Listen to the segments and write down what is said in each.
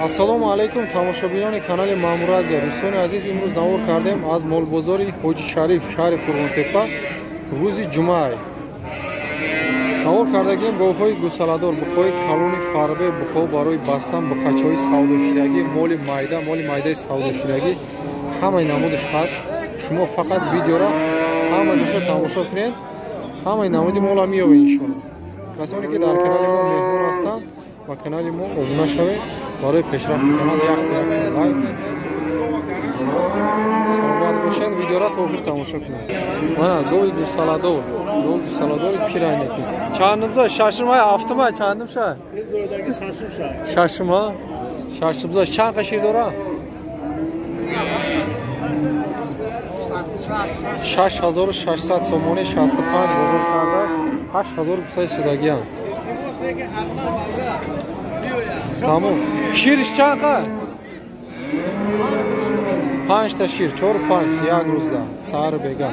Ассалому алайкум тамошобинони канали Маъмур Азия. Дӯстони азиз, имрӯз навор кардем аз молбозори Ҳоҷи Шариф, шаҳри Қурғонтеппа, рӯзи ҷумъа. Навор кардагим говҳои гусаладор, буқҳои калони фарбе, буқҳо барои бастан, буқачаҳои савдошидагӣ, моли майда, моли майдаи савдошидагӣ, ҳамаи намудаш ҳаст. Шумо фақат видеора ҳама ҷоша тамошо кунед, ҳамаи намуди мола меёбед иншоалло. Касоне ки дар канали мо меҳмон ҳастанд, ба канали мо обуна шавед барои пешрафти канал, як лайк. Саломат бошед, видеора то охир тамошо кунед. Мана гови гусаладор, гови гусаладори пирайнеки. Чандумза? Шашумай, ҳафтумай, чандум шай? Шашума? Шашумза. Чанд қашир дора? 6600 сомони 65 бозор кардааст. 8000 гуфтаи судагиам. Тамом. Шириш чанд қад? 5 та шир, 4-5 як рӯзда, саҳару бега.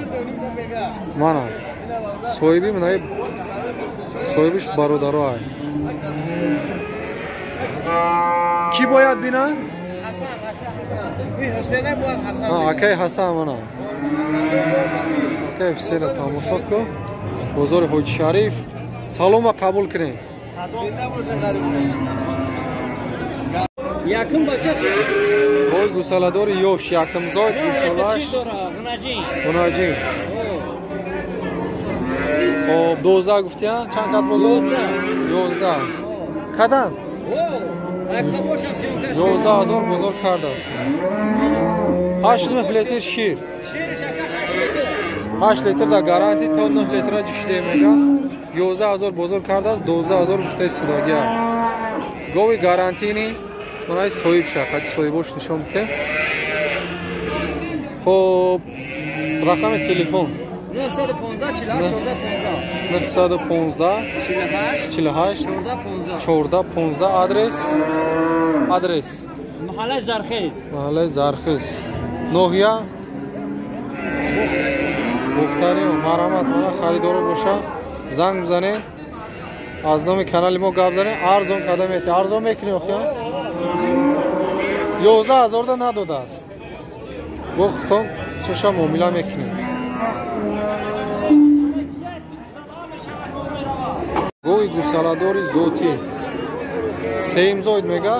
Мана соҳиби минаи соҳибиш бародаро ай. Кӣ бояд бинад? Акай Ҳасан мана. Акай Ҳусейна тамошо кун. Бозори Ҳоҷи Шариф. Салома қабул кунед. Якум бачаш. Бой гусаладори ёш, якумзод гусалаш. Ҳунаҷин. Хоб, 12 гуфтия? Чанд кат бозор? 11. Кадан? 11000 бозор кардааст. 8 литр шир. 8 литр да гарантия, то 9 литра ҷӯшида меган. 11000 бозор кардааст, 12000 гуфтаи судагия. Гови гарантини манай соҳиб ша, қади соҳибош нишон бите. Хоб, рақами телефон 915 48 14 15. 915 48 14 15. Адрес? Адрес маҳаллаи Зархез. Маҳаллаи Зархез. Ноҳия? Бухтариё. Марҳамат, мана харидоро боша, занг бизанед, аз номи канали мо гап занед, арзон карда мети. Арзон мекунӣ охия? 11000 да надодааст. Бо худтон суша муомила мекунем. Гови гусаладори зотӣ. Сеюмзоид мега.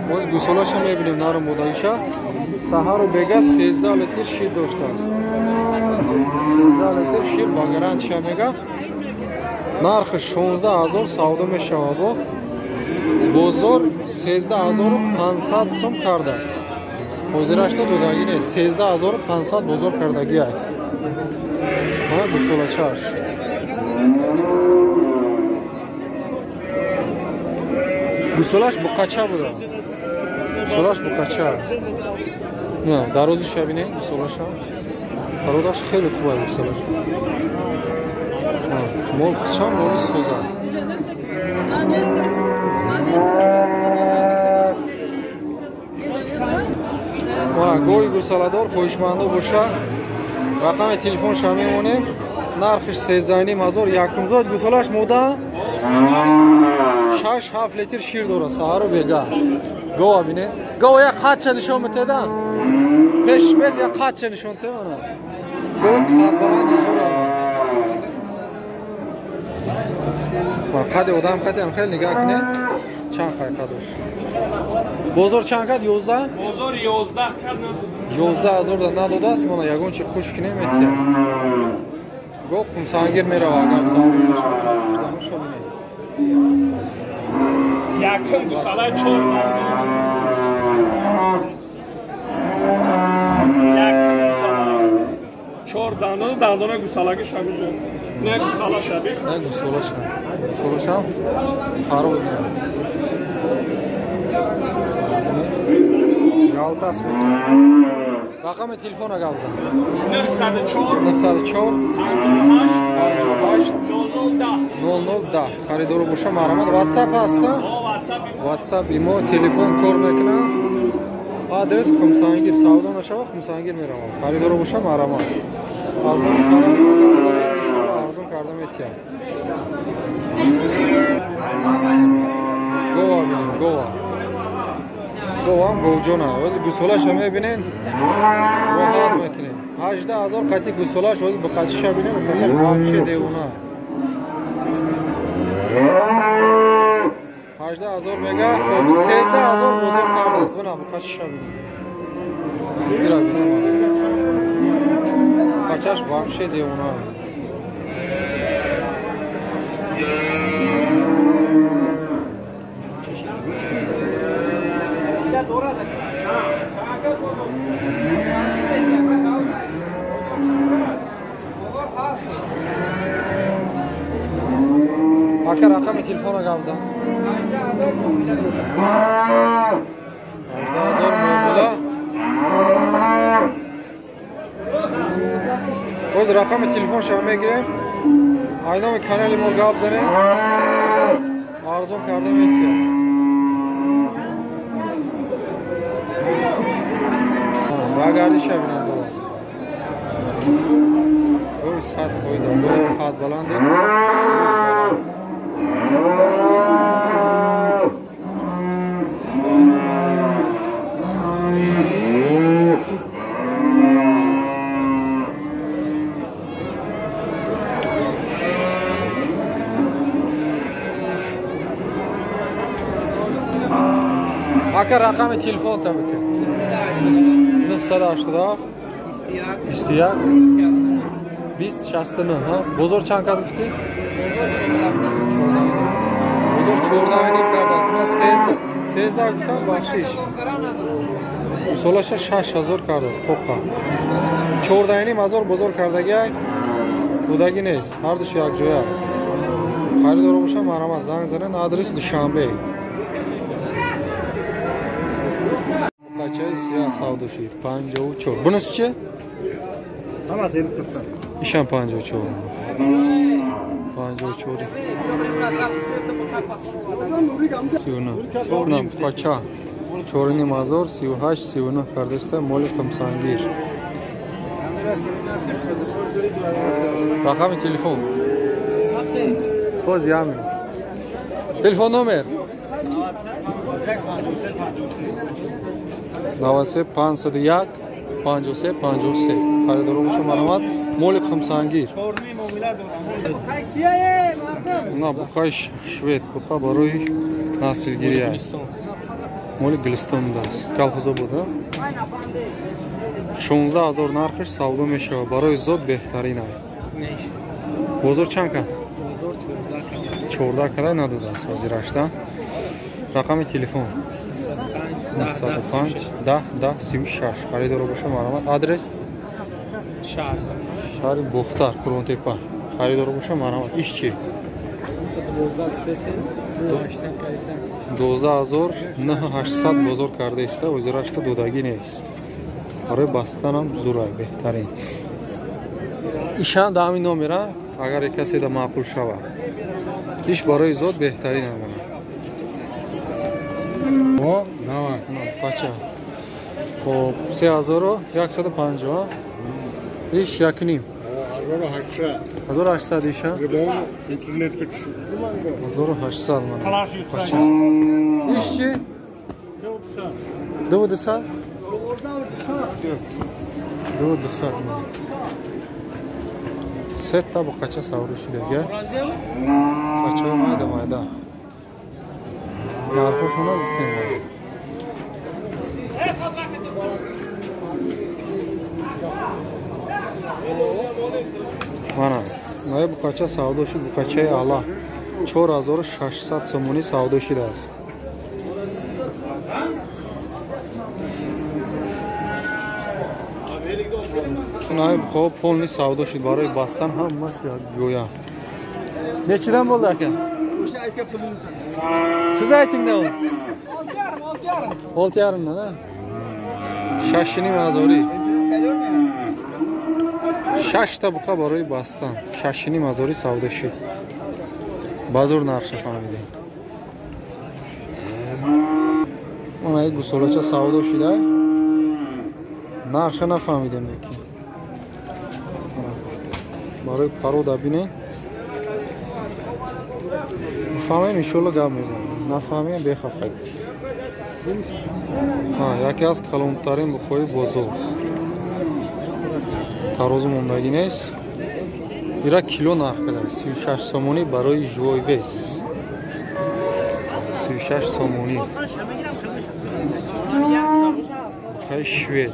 Боз гусолаша мебинем, нару модариша. Саҳару бега 13 литр шир доштааст. 13 литр шир ба гарантия мега. Нархи 16000 савдо мешавад. Бо бозор 13500 сом кардааст. Ҳозирашда додагӣ нест. 13500 бозор кардагӣ ай. Мана гусолачааш. Гусолаш буқача будааст. Гусолаш буқача. Не, дарозиша бинед, гусолаша. Дарозаш хеле хуб аст гусолаш. Мол хушам, моли соза. Мана гови гусаладор хоҳишмандо боша, рақами телефонша мемонем. Нархиш 13500, якумзод гусолаш мода 6-7 литр шир дорад саҳару бега. Гова бинед. Гова як қадча нишон метеда. Пешмез як қадча нишон те мана. Гова қадбаланди сура. Қади одам қадиам хеле нигаҳ кунед. Чанд қай қадош. Бозор чанд кад? 11? Бозор 11 кад. 11000 да надодааст. Мана ягон чи қуш кинем метия. Гов хунсангир мерава агар савдо бошад. Шудануша бинед. Якум гусалаи 4 Якум гусала. 4 дандона, дандона гусалаги шабиҷо. Не гусала шаби. Не гусала шаби. Гусалашам хароб не. Ялтас мекунад. Рақами телефона гап зан. 904 904 58 58 0010 0010. Харидоро боша марҳамат. WhatsApp ҳаст? WhatsApp имо телефон кор мекунад. Адрес Хумсангир, савдо нашава, Хумсангир меравам. Харидоро боша марҳамат. Аз номи канали мо гап занед, иншоалло арзон карда метиҳам. Гова бинем, гова. Говам говҷона. Ози гусолаша мебинен, роҳат мекунем. 18,000 қати гусолаш, ози буқачиша бинен, буқачаш вообще девона. 18,000 мега, хоб 13,000 бозор кардааст. Бина буқачиша бинен. Бира бина. Буқачаш вообще девона. Ака рақами телефона гап зан. 18,000 муомила. Боз рақами телефоншава мегирем. Айноми канали мо гап занем. Арзон карда метиҳад. Ба гардиша бинам бобо. Ой 100% гои қад баланде. Ака рақами телефон та бите. 987 21 2069. Ҳа, бозор чанд кард гуфтӣ? Бозор 14,5 кардааст. Ман 13 гуфтам, бахшиш. Солаша 6,000 кардааст тоқа. 14,5 бозор кардагиай будаги нест. Ҳардуш якҷоя. Харидоро боша марҳамат занг занед. Адрес Душанбе. Буқачаи сиёҳ савдоши 54. Бунisi чи? Ҳамасы 54. Ишам 54. 54. 39. На буқача 4,5 38 39 кардаста моли қимсангир. Рақами телефон. Боз ями. Телефон номер 93 501 53 53. Харидоро боша марҳамат. Моли қимсангир. На буқаи швед, буқа барои наслгирӣ аст. Моли Гулистон будааст. Колхозобод, 16,000 нархаш савдо мешавад. Барои зод беҳтарин аст. Бозор чанд кард? 14 када надодааст ҳозирашда. Рақами телефон 905 10 10 36. Харидоро боша марҳамат. Адрес шаҳри Бохтар, Қурғонтепа. Харидоро боша марҳамат. Иш чи? 12,800 бозор карда иста, ҳозирашта додагӣ нест. Барои бастанам зурай, беҳтарин. Ишам да ҳамин номера, агар касе да маъқул шавад. Иш барои зод беҳтарин амона. Бача. Хоб 3150. Иш 1,5. 1800 иша. 1800 мана. Бача. Иш чи? 200. 200 мана. Сетта буқача савдо шудага. Бачаҳо майда майда. Нархошона гуфтем. Мана, мая буқача савдо шуд, буқачаи ала 4600 сомонӣ савдо шудааст. Унай буқаҳо полни савдо шуд, барои бастан ҳамаш якҷоя. Нечидан bo'ldi aka? Siz ayting da. 6,5 dan, ha? 6,5 . 6 та буқа барои бастан 6,5 савдо шуд. Базор нархша фаҳмидем. Она гусолача савдо шуда. Нархша нафаҳмидем лекин. Барои парода бинед. Фаҳмем иншолло гап мезанем. Нафаҳмем бехафагӣ. Яке аз калонтарин бухои бозор. Тарозу мондагӣ нест. Ира кило нарх када 36 сомонӣ барои живой вес. 36 сомонӣ. Бухаи швед.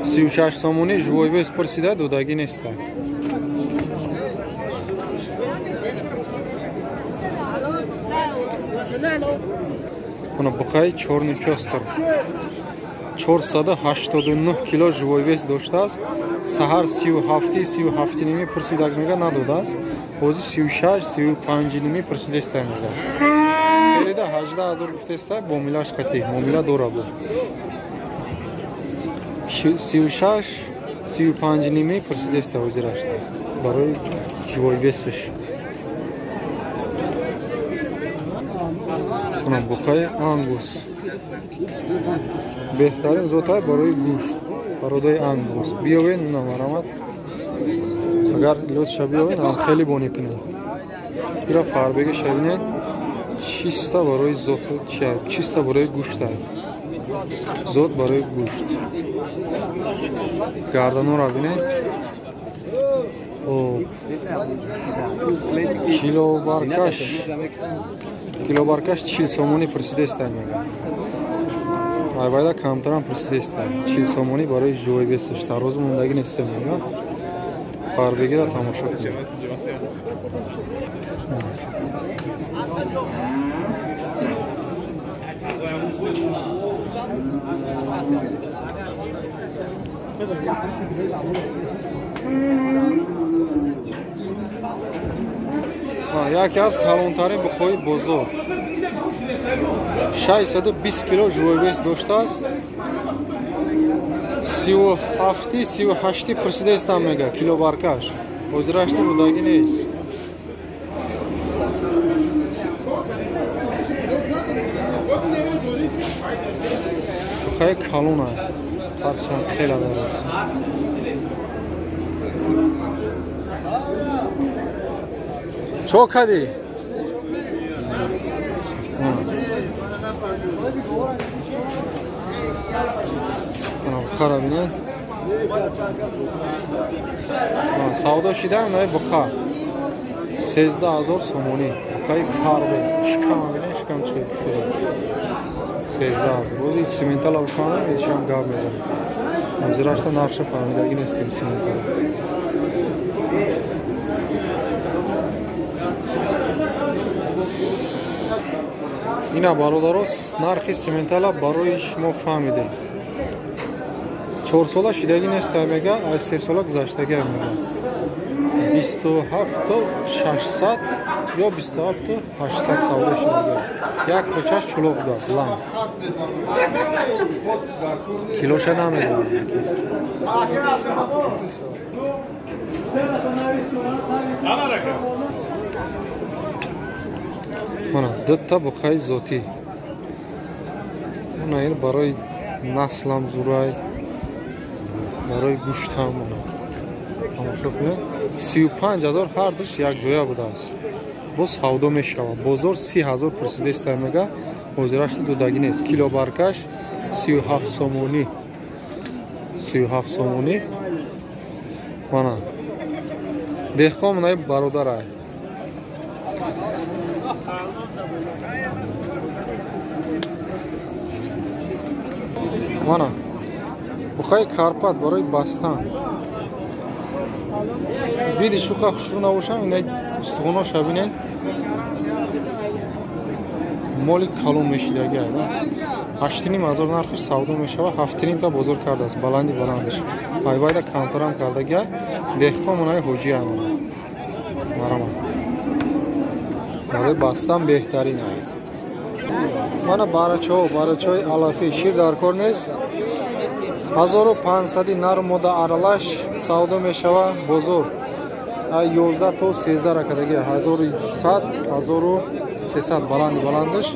36 сомонӣ живой вес пурсида додагӣ неста. Она бухаи чорный пёстр. 489 кило живой вес доштааст. Саҳар 37, 37,5 пурсидаг мега надодааст. Ҳозир 36, 35,5 пурсидеста мега. Ферида 18,000 гуфтеста, бомилаш қатӣ, муомила дора буд. 36, 35,5 пурсидеста ҳозирашта барои живой весаш. Она бухаи ангус. Беҳтарин зотҳои барои гӯшт, барои ангус. Биёвен намарамат. Агар лотша биёвен, ам хеле бони кунед. Ира фарбеги шабинед. Чиста барои зот, чиста барои гӯшт. Зот барои гӯшт. Гарданора бинед. Килобаркаш 40 сомонӣ пурсидеста мега. Айвайда камтарам пурсидеста. 40 сомонӣ барои живой весаш. Тарозу мондагӣ неста мега. Фарбегира тамошо кунед. Яке аз калонтарин бухои бозор. 620 кило живой вес доштааст. 37, 38 пурсидеста мега килобаркаш. Ҳозирашта будагӣ нест. Бухаи калона. Ҳарчанд хеле дароз. Чо кадӣ? Бухара бинед. Савдо шидаам наи буқа. 13,000 сомонӣ. Буқаи фарбе. Шикама бинед, шикам чӣ шуда. 13,000. Рӯзи симентала бифаҳмам, ҳечам гап мезанам. Ҳозирашта нархша фаҳмидагӣ нестем симентала. Ина бародаро, нархи симентала барои шумо фаҳмидем. 4 сола шидагӣ неста мега, аз 3 сола гузаштагӣ мега. 27,600 ё 27,800 савдо шидагӣ. Як почаш чулоқ будааст, лам. Килоша намедонам. Мана дутта бухаи зотӣ. Мана ин барои наслам зурай, барои гӯштам. Мана тамошо кунед. 35,000 ҳардуш якҷоя будааст. Боз савдо мешавад. Бозор 30,000 пурсидеста мега, ҳозирашта додагӣ нест. Килобаркаш 37 сомонӣ. 37 сомонӣ. Мана деҳқон наи бародарай. Мана бухаи карпат барои бастан. Види шуха хушрӯ набошам, инай устухоноша бинед. Моли калон мешидаги. 8,5 ҳазор нархиш савдо мешавад. 7,5 та бозор кардааст. Баланди баландаш. Айвайда камтарам кардаги. Деҳқон монаи ҳоҷи амона. Марама. Барои бастан беҳтарин аст. Мана барачаҳо, барачаҳои алафӣ шир дар кор нест. 1500 нар мода аралаш савдо мешавад бозор. 11 то 13 ракадаги 1100, 1300 баланди баландаш.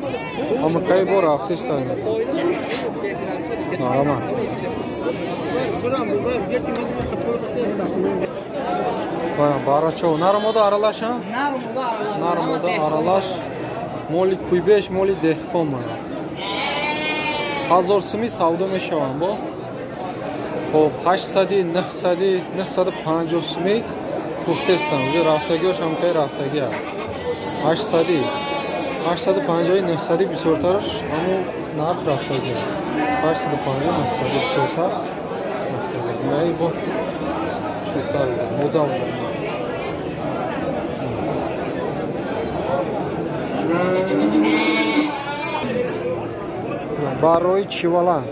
Амрикаи бо рафтеста ина. Марама. Барачо нармода аралаша? Нармода аралаш. Моли куйбеш, моли деҳқон мана. 1000 сими савдо мешаванд бо. Хоб 800, 900, 950 сими фурӯхтестанд. Уже рафтагиош ҳам кай рафтагиа. 800, 850, 900 бисёртараш ҳамун нарх рафтагиа. 850, 900 бисёртар рафтагиа. Наи бо шудтар буда, мода буда. Барои чивалан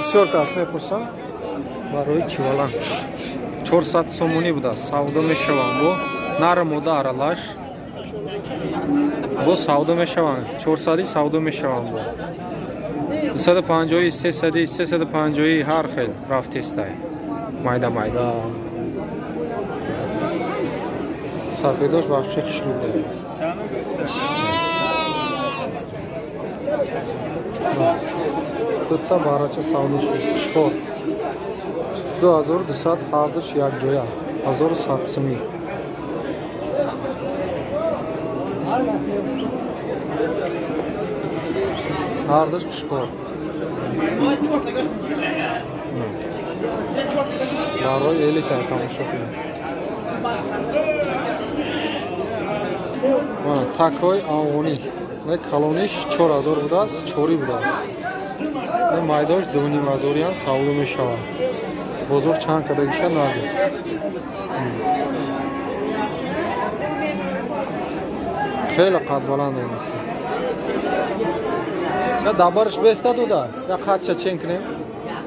бисёр кас мепурсанд. Барои чивалан 400 сомонӣ будааст, савдо мешаванд бо нар мода аралаш, бо савдо мешаванд 400 савдо мешаванд бо 250, 300, 350 ҳар хел рафтестай, майда майда. Сафедош вообще хушрӯ буда. Дутта барача савдо шуд. Қишқор 2200 ҳардуш якҷоя, 1100 сумӣ. Ҳардуш қишқор. Барои элита тамошо кунед. Такҳои афғонӣ калониш 4000 будааст, чорӣ будааст. Майдош 2500 савдо мешавад. Бозор чанд кадагиша нагуфт. Хеле қадбаланд. Я дабарш беста дуда. Я қадша чен кунем.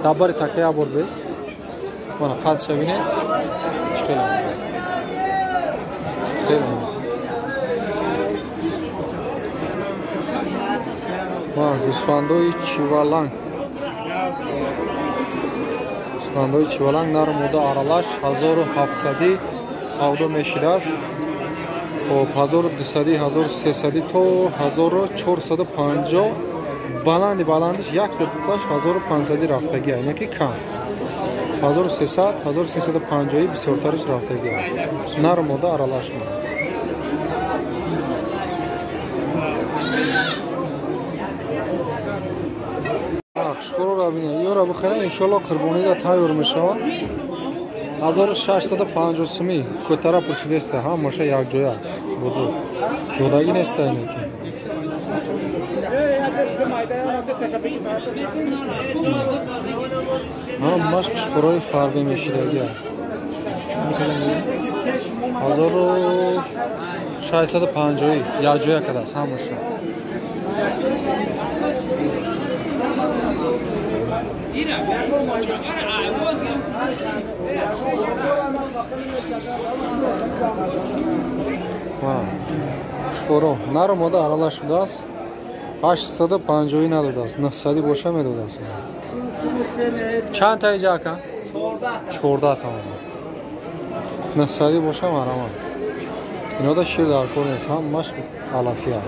Дабари така я бор бес. Мана қадша бинед. Чӣ хеле. Хеле. Гӯсфандои чиваланг. Гӯсфандои чиваланг нар мода аралаш 1700 савдо мешидааст. Хоб 1200, 1300 то 1450 баланди баландиш як то дуташ 1500 рафтагия, инаки кам. 1300, 1350 бисёртариш рафтагия. Нар мода аралаш мана. Қишқорро бинед, ёро бихаред, иншоалло қурбонида тайёр мешавад. 1650 сумӣ кӯтара пурсидеста, ҳамаша якҷоя бузург. Додагӣ неста инаки. Ҳамаш қишқорҳои фарбе мешидагия. 1650 якҷоя кардааст ҳамаша. Қушқоро нару мода аралаш шудааст. 850 надодааст, 900 боша медодааст. Чанд та иҷа ака? 14 та. 900 боша марама. Инода шир дар кор нест, ҳамаш алафия.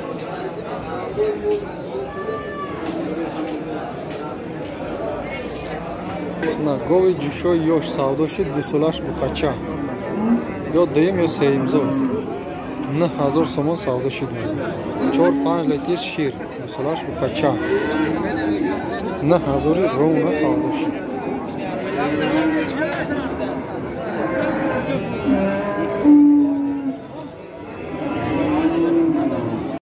Гови ҷӯшои ёш савдо шуд, гусолаш буқача. Ё дуюм ё сеюмзод. 9000 сомон савдо шуд. 4-5 литр шир, гусолаш буқача. 9000 рона савдо шуд.